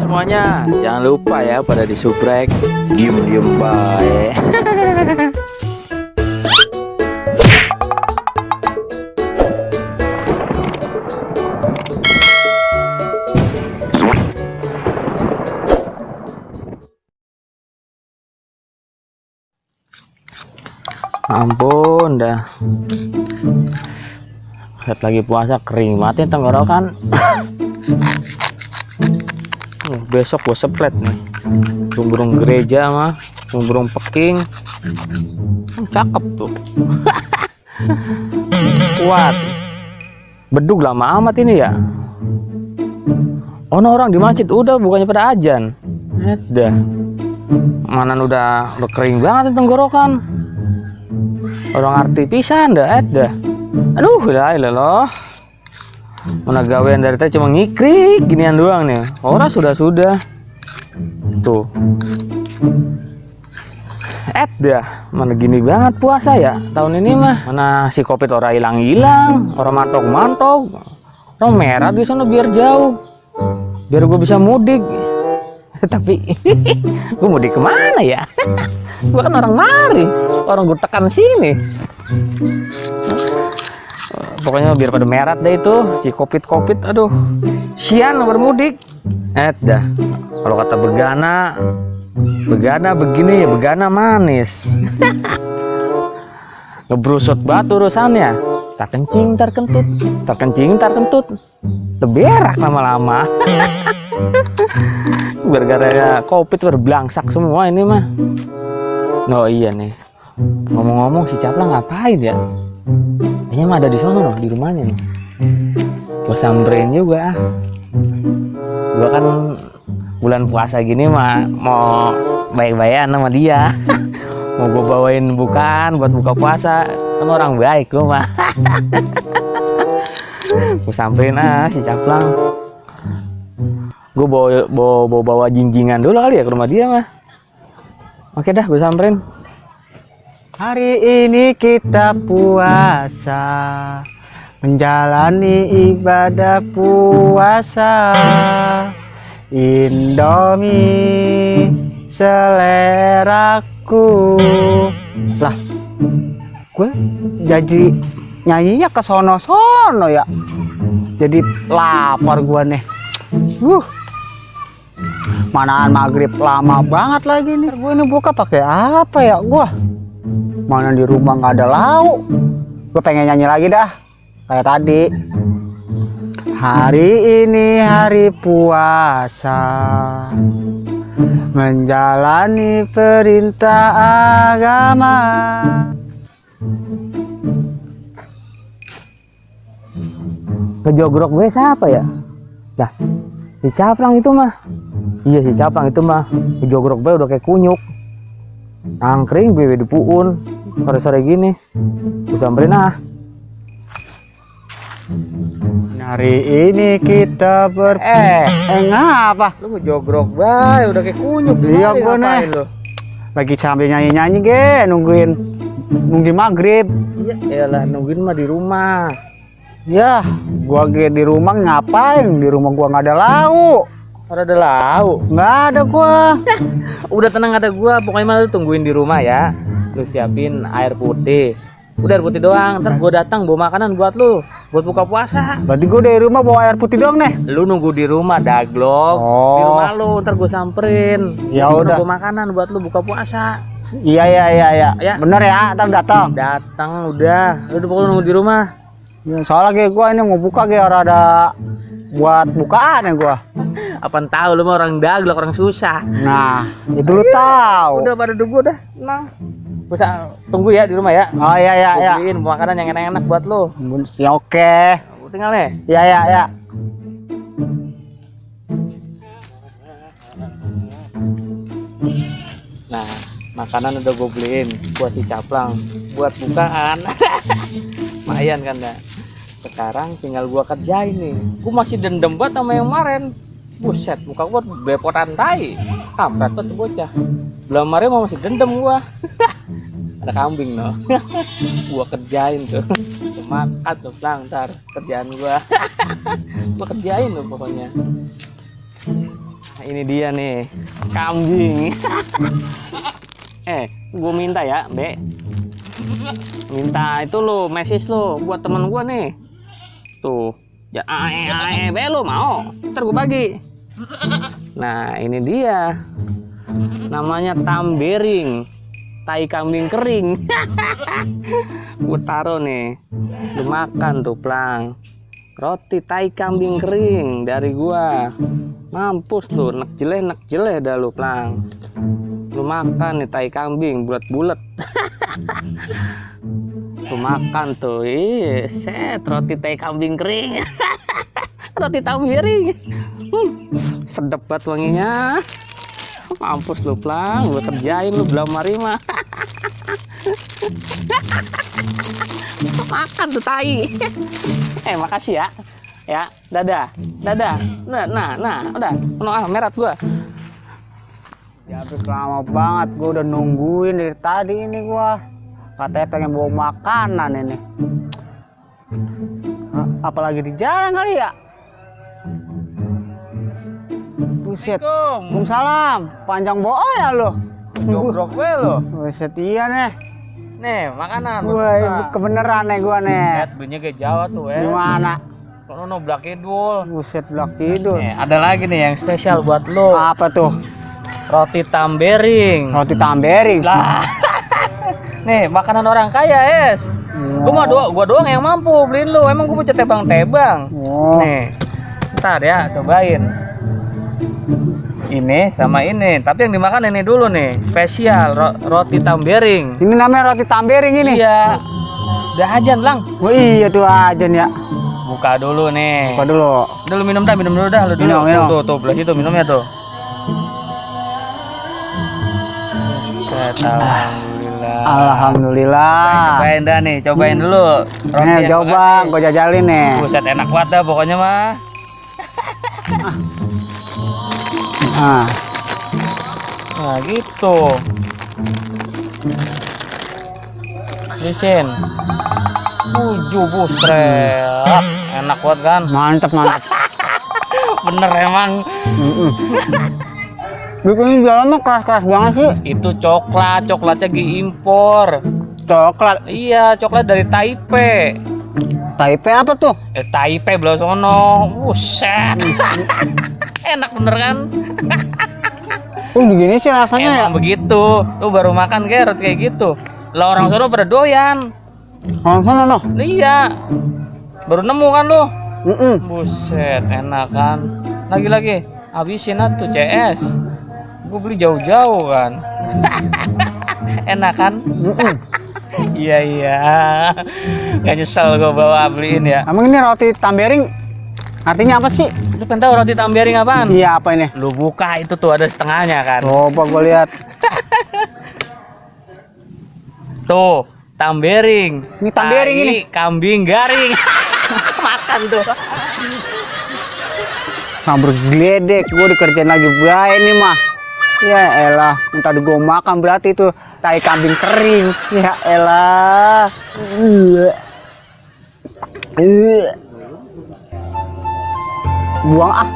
semuanya, jangan lupa ya pada disubrek. Diem baik. Ampun dah, saat lagi puasa kering mati tenggorokan. Besok gue seplet nih burung gereja mah, burung peking cakep tuh. Kuat bedug lama amat ini ya. Oh no, orang di masjid udah bukannya pada ajan. Dah mana udah kering banget tenggorokan. Orang arti pisan dah, dah. Aduh, loh. Mana gawean dari tadi cuma ngikrik ginian doang nih. Orang sudah. Tuh. Dah, mana gini banget puasa ya tahun ini mah. Mana si Covid orang hilang-hilang, orang mantok-mantok. Orang merah di sana biar jauh. Biar gue bisa mudik. Tapi gue mudik kemana ya? Gue kan orang mari, orang gue tekan sini. Pokoknya biar pada merat deh itu si covid. Aduh, sian bermudik. Dah, kalau kata begana begini ya, begana manis. Ngebrusut batu urusannya. Tak kencing tar kentut, teberak lama-lama. Gara-gara covid berbelangsak semua ini mah. Oh iya nih, ngomong-ngomong si Caplang ngapain ya? Kayaknya mah ada di sana loh, di rumahnya nih. Gue samperin juga. Gue kan bulan puasa gini mah mau baik-baikan sama dia. Mau gue bawain bukan buat buka puasa, kan orang baik gue mah. Gue samperin si Caplang. Gue bawa jinjingan dulu kali ya ke rumah dia mah. Oke dah, gue samperin. Hari ini kita puasa, menjalani ibadah puasa. Indomie seleraku. Lah, gue jadi nyanyinya ke sono-sono ya. Jadi lapar gue nih. Manaan maghrib lama banget lagi nih. Gue ini buka pakai apa ya gue? Mana di rumah nggak ada lauk. Gue pengen nyanyi lagi dah kayak tadi. Hari ini hari puasa, menjalani perintah agama. Kejogrok gue siapa ya? Dah, si Caplang itu mah. Iya si Caplang itu mah. Kejogrok gue udah kayak kunyuk. Angkring gue di puun. Sore-sore gini. Gue samperin Hari ini kita ngapa? Lu ngejogrok bay, udah kayak kunyuk. Iya gue nih. Lagi sambil nyanyi-nyanyi nungguin maghrib. Iya, elah nungguin mah di rumah. Ya, gua di rumah ngapain? Di rumah gua nggak ada lauk. Ada lauk? Nggak ada gua. Udah tenang ada gua. Pokoknya mah lu tungguin di rumah ya. Lu siapin air putih. Udah air putih doang. Ntar gua datang bawa makanan buat lu, buat buka puasa. Berarti gua dari rumah bawa air putih doang nih. Lu nunggu di rumah daglok. Oh. Di rumah lu. Ntar gua samperin. Ya udah. Bawa makanan buat lu buka puasa. Iya. Ya. Bener ya, ntar datang. Datang udah. Lu pokoknya nunggu di rumah. Ya, soalnya gua ini mau buka orang ada buat bukaan ya gua. Apaan tahu lu mah orang daglok, orang susah. Nah, itu lu tahu. Udah pada nunggu dah. Tenang. Bisa tunggu ya di rumah ya. Oh iya. Beliin makanan yang enak-enak buat lu. Ya oke. Tinggal nih. Ya. Nah, makanan udah gue beliin buat si Caplang, buat bukaan. Lumayan kan ya. Sekarang tinggal gua kerjain nih. Gua masih dendam banget sama yang kemarin. Buset, muka gua bepotan tai. Kampret banget tuh bocah. Belum kemarin masih dendam gua. Ada kambing no. Gua kerjain tuh. Makan tuh ntar kerjaan gua. Gua kerjain tuh pokoknya. ini dia nih, kambing. Gue minta ya, Be. Minta itu lo, message lo buat temen gue nih. Tuh, ya Be lo mau? Ntar gue bagi. Nah, ini dia. Namanya tambering, tai kambing kering. Gue taruh nih. Lu makan tuh, Plang. Roti tai kambing kering dari gua. Mampus lu, nek jeleh dah lu, Plang. Lu makan nih tai kambing bulat-bulat. Lu makan tuh, set roti tai kambing kering. Roti tambering. Sedep banget wanginya. Mampus lu, Plang. Gua kerjain lu belum marima. Makan tuh tai. Makasih ya. Ya, dadah. Nah, udah penuh merat gua. Ya habis lama banget gua udah nungguin dari tadi ini gua. Katanya pengen bawa makanan ini. Apalagi di jalan kali ya. Buset. Waalaikumsalam. Panjang bool ya lo. Jogrok gue lo. Buset iya nih. Nih, makanan. Wah, kebeneran nih gua nih. Lihat belinya kayak Jawa tuh, Gimana? Sono Blak Kidul. Buset Blak Kidul. Nih, ada lagi nih yang spesial buat lo. Apa tuh? Roti tambering. Roti tambering. Lah. Nih, makanan orang kaya, Es. Gua doang yang mampu beliin lu. Emang gua punya tebang-tebang. Oh. Nih. Ntar ya, cobain. Ini sama ini, tapi yang dimakan ini dulu nih, spesial roti tambering. Ini namanya roti tambering ini. Iya. Udah ajan, Lang. Oh iya tuh ajan ya. Buka dulu nih. Buka dulu. Dulu minum dulu dah lu dulu. Minum. Tuh, belah situ minumnya tuh. Alhamdulillah. Alhamdulillah. Cobain dah nih, cobain dulu. Nih coba, gua jajalin nih. Buset, enak banget dah pokoknya mah. Nah gitu. Lisin. Busret. Enak banget kan? Mantep. Bener emang. Bikin jalan mah keras-keras banget sih. Itu coklatnya diimpor. Coklat. Iya, coklat dari Taipei. Taipei apa tuh? Taipei belah sono. Buset. Enak bener kan? Begini sih rasanya. Emang begitu. Lu baru makan kayak roti kayak gitu. Lah orang sono pada doyan. Orang sono no. Iya. Baru nemu kan lu? Buset, enak kan? Lagi. Habisin atuh CS. Gue beli jauh-jauh kan. Enak kan? Iya. Gak nyesel gue bawa beliin ya. Emang ini roti tambering artinya apa sih? Lu pengen tahu roti tambering apaan? Iya, apa ini? Lu buka itu tuh ada setengahnya kan. Coba gue lihat. Tuh, tambering. Ini tambering ini. Kambing garing. Makan tuh. Sambar geledek, gue dikerjain lagi baik nih mah. Ya elah, minta gue makan berarti itu tai kambing kering. Ya elah. Buang ah.